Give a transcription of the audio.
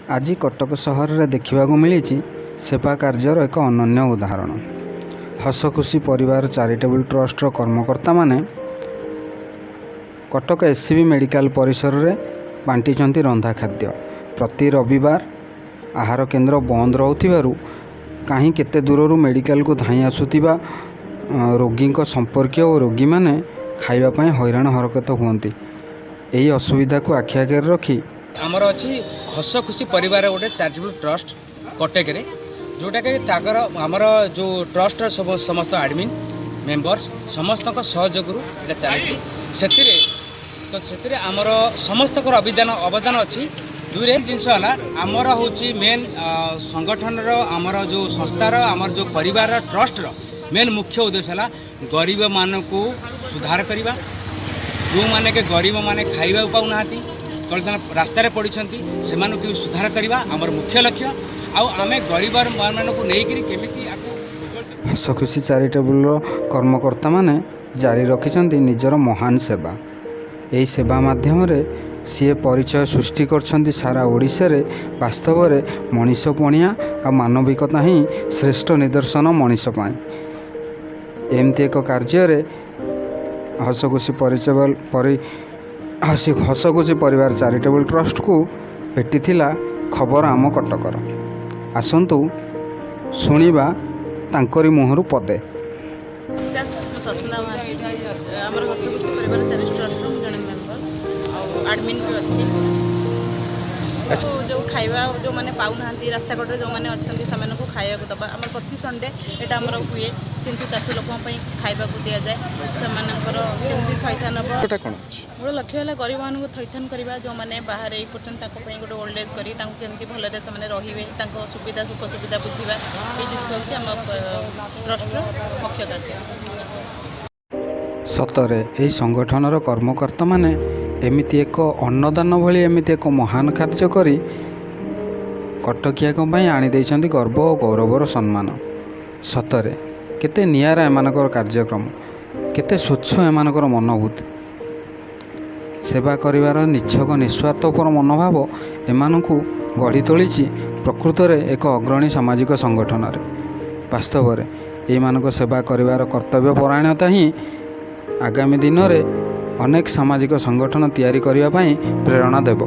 ଆଜି କଟକ ସହରରେ ଦେଖିବାକୁ ମିଳିଛି ସେବା କାର୍ଯ୍ୟର ଏକ ଅନନ୍ୟ ଉଦାହରଣ। ହସଖୁସି ପରିବାର ଚାରିଟେବୁଲ୍ ଟ୍ରଷ୍ଟର କର୍ମକର୍ତ୍ତାମାନେ କଟକ ଏସ୍ସିବି ମେଡ଼ିକାଲ ପରିସରରେ ବାଣ୍ଟିଛନ୍ତି ରନ୍ଧା ଖାଦ୍ୟ। ପ୍ରତି ରବିବାର ଆହାର କେନ୍ଦ୍ର ବନ୍ଦ ରହୁଥିବାରୁ କାହିଁ କେତେ ଦୂରରୁ ମେଡ଼ିକାଲକୁ ଧାଇଁ ଆସୁଥିବା ରୋଗୀଙ୍କ ସମ୍ପର୍କୀୟ ଓ ରୋଗୀମାନେ ଖାଇବା ପାଇଁ ହଇରାଣ ହରକତ ହୁଅନ୍ତି। ଏହି ଅସୁବିଧାକୁ ଆଖି ଆଗରେ ରଖି ଆମର ଅଛି ହସ ଖୁସି ପରିବାର ଗୋଟେ ଚାରିଟେବୁଲ୍ ଟ୍ରଷ୍ଟ କଟକରେ, ଯେଉଁଟାକି ତାଙ୍କର ଆମର ଯେଉଁ ଟ୍ରଷ୍ଟର ସବୁ ସମସ୍ତ ଆଡ଼ମିନ୍ ମେମ୍ବର୍ସ ସମସ୍ତଙ୍କ ସହଯୋଗରୁ ଏଇଟା ଚାଲିଛି। ସେଥିରେ ଆମର ସମସ୍ତଙ୍କର ଅବଦାନ ଅଛି। ଦୁଇରେ ଜିନିଷ ହେଲା, ଆମର ହେଉଛି ମେନ୍ ସଂଗଠନର, ଆମର ଯେଉଁ ସଂସ୍ଥାର, ଆମର ଯେଉଁ ପରିବାରର ଟ୍ରଷ୍ଟର ମେନ୍ ମୁଖ୍ୟ ଉଦ୍ଦେଶ୍ୟ ହେଲା ଗରିବମାନଙ୍କୁ ସୁଧାର କରିବା। ଯେଉଁମାନେ କି ଗରିବମାନେ ଖାଇବାକୁ ପାଉନାହାନ୍ତି, ତଳେ ତଳେ ରାସ୍ତାରେ ପଡ଼ିଛନ୍ତି, ସେମାନଙ୍କୁ କେମିତି ସୁଧାର କରିବା ଆମର ମୁଖ୍ୟ ଲକ୍ଷ୍ୟ। ଆଉ ଆମେ ଗରିବମାନଙ୍କୁ ନେଇକରି କେମିତି ଆକୁ ଉଜ୍ଜ୍ୱଳିତ ହସଖୁସି ଚାରିଟେବୁଲ୍ର କର୍ମକର୍ତ୍ତାମାନେ ଜାରି ରଖିଛନ୍ତି ନିଜର ମହାନ ସେବା। ଏହି ସେବା ମାଧ୍ୟମରେ ସିଏ ପରିଚୟ ସୃଷ୍ଟି କରିଛନ୍ତି ସାରା ଓଡ଼ିଶାରେ। ବାସ୍ତବରେ ମଣିଷ ପଣିଆ ଆଉ ମାନବିକତା ହିଁ ଶ୍ରେଷ୍ଠ ନିଦର୍ଶନ ମଣିଷ ପାଇଁ। ଏମିତି ଏକ କାର୍ଯ୍ୟରେ ହସଖୁସି ପରିଚୟ ପରି ହସି ହସଖୁସି ପରିବାର ଚାରିଟେବୁଲ୍ ଟ୍ରଷ୍ଟକୁ ଭେଟିଥିଲା ଖବର ଆମ କଟକର। ଆସନ୍ତୁ ଶୁଣିବା ତାଙ୍କରି ମୁହଁରୁ ପଦେ। ନମସ୍କାର, ମୁଁ ସସ୍ମିତା ମହାନ୍ତି। ଆମର ହସଖୁସି ପରିବାର ଚାରିଟି ଟ୍ରଷ୍ଟର ମୁଁ ଜଣେ ମେମ୍ବର ଆଉ ଆଡ଼ମିନ୍ ବି ଅଛି। ଆଉ ଯେଉଁ ଖାଇବା ଯେଉଁମାନେ ପାଉନାହାନ୍ତି, ରାସ୍ତା କଡ଼ରେ ଯେଉଁମାନେ ଅଛନ୍ତି, ସେମାନଙ୍କୁ ଖାଇବାକୁ ଦେବା ଆମର ପ୍ରତି ସଣ୍ଡେ ଏଇଟା ଆମର ହୁଏ। 300-400 ଲୋକଙ୍କ ପାଇଁ ଖାଇବାକୁ ଦିଆଯାଏ। ସେମାନଙ୍କର କେମିତି ଥଇଥାନ ହେବ। ଏଟା କ'ଣ ଅଛି? ମୂଳ ଲକ୍ଷ୍ୟ ହେଲା ଗରିବମାନଙ୍କୁ ଥଇଥାନ କରିବା। ଯେଉଁମାନେ ବାହାରେ ଇଏ କରୁଛନ୍ତି, ତାଙ୍କ ପାଇଁ ଗୋଟେ ଓଲ୍ଡ ଏଜ୍ କରି ତାଙ୍କୁ କେମିତି ଭଲରେ ସେମାନେ ରହିବେ, ତାଙ୍କ ସୁବିଧା ସୁଖ ସୁବିଧା ବୁଝିବା, ଏଇ ଜିନିଷ ହେଉଛି ଆମ ଟ୍ରଷ୍ଟର ମୁଖ୍ୟ କାର୍ଯ୍ୟ। ସତରେ ଏହି ସଂଗଠନର କର୍ମକର୍ତ୍ତାମାନେ ଏମିତି ଏକ ଅନ୍ନଦାନ ଭଳି ଏମିତି ଏକ ମହାନ କାର୍ଯ୍ୟ କରି କଟକିଆଙ୍କ ପାଇଁ ଆଣିଦେଇଛନ୍ତି ଗର୍ବ ଓ ଗୌରବର ସମ୍ମାନ। ସତରେ କେତେ ନିଆରା ଏମାନଙ୍କର କାର୍ଯ୍ୟକ୍ରମ, କେତେ ସ୍ୱଚ୍ଛ ଏମାନଙ୍କର ମନୋଭୂତି। ସେବା କରିବାର ନିଚ୍ଛକ ନିସ୍ୱାର୍ଥପର ମନୋଭାବ ଏମାନଙ୍କୁ ଗଢ଼ି ତୋଳିଛି ପ୍ରକୃତରେ ଏକ ଅଗ୍ରଣୀ ସାମାଜିକ ସଂଗଠନରେ। ବାସ୍ତବରେ ଏଇମାନଙ୍କ ସେବା କରିବାର କର୍ତ୍ତବ୍ୟ ପରାୟଣତା ହିଁ ଆଗାମୀ ଦିନରେ ଅନେକ ସାମାଜିକ ସଂଗଠନ ତିଆରି କରିବା ପାଇଁ ପ୍ରେରଣା ଦେବ।